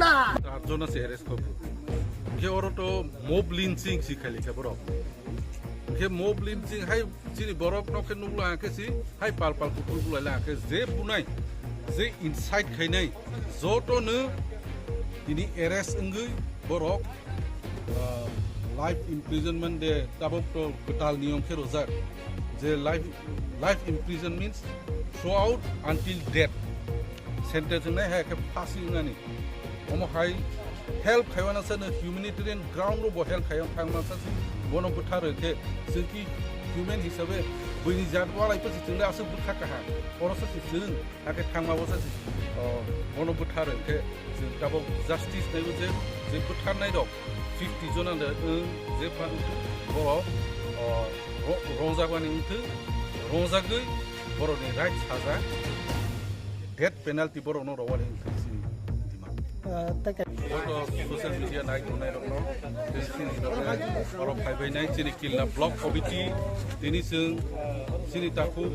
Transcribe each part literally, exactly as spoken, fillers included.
Arjona se arrest kho. Hwnkhe oro to mob lynching si khaili khe borok. Hwnkhe mob lynching hai chini borok no khe nukla khe si hai pal pal kuphur bulai la khe je bunai je incite khainai joto no tini arrest wngwi borok ah, life imprisonment de tabok to kwtal niyom khe rojak. Je life, life imprison means throughout until death. Sentence wngnai hai khe phasi wngnani. Omo hai help khaiwana sa no humanitarian ground ro bo help khaiya thangma sa si bono bwtharwi khe chwngki human hisabe buini jat walai pasi chwngde aswk bwtha kaha. Oro sa si chwng Hakhe thangma bo sa si, o, bono bwthar hwnkhe chwng tabok justice naibo je, je bwtharnai rok fifty jona de wng je pha borok, o, ro-, rongjakmani wngthwng, rongjagwi borokni right saja, death penalty borokno rwani wngthwng chini demand. Ah, tei ka- Joto social media nai tongnai rokno, tei chini oro phaibai nai chini Killa Block Committee, tini chwng chini takhuk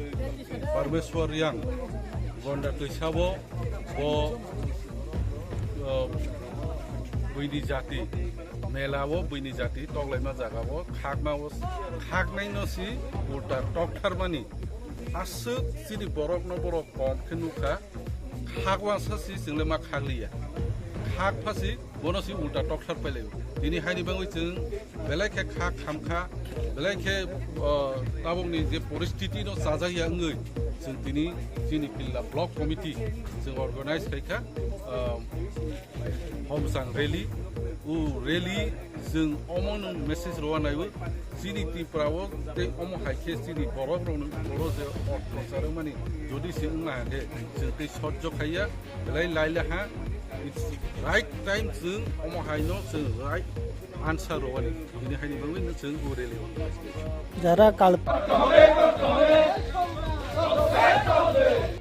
Parmeshwar Riang Gonda Twisabo bo, uh, buini jati, mela o buini jati toklaima jaga o khakma o khaknai no si ulta toktharmani aswk chini borok no borok kom khe nukha, khak wangsa si chwngno ma khak liya, khak phasi bono si ulta tokthar pailai. Tini haini bangwi chwng belai khe kha khamkha, belai khe, o, tabukni je poristiti no chajakya wngwi chwng tini chini Killa Block Committee chwng organize khaikha, o, Homsang rally. O rally chwng omo nwng message rwna naiwi chini Tripura o tei omo hai khe chini borok rok no oro je ortho charwmani jodi se wngna khe chwng tei sojjo khaiya. Belai laila ha, it's right time chwng omo haino chwng right answer rwani. Bini haini bangwi no chwng o rally o. Jara kal-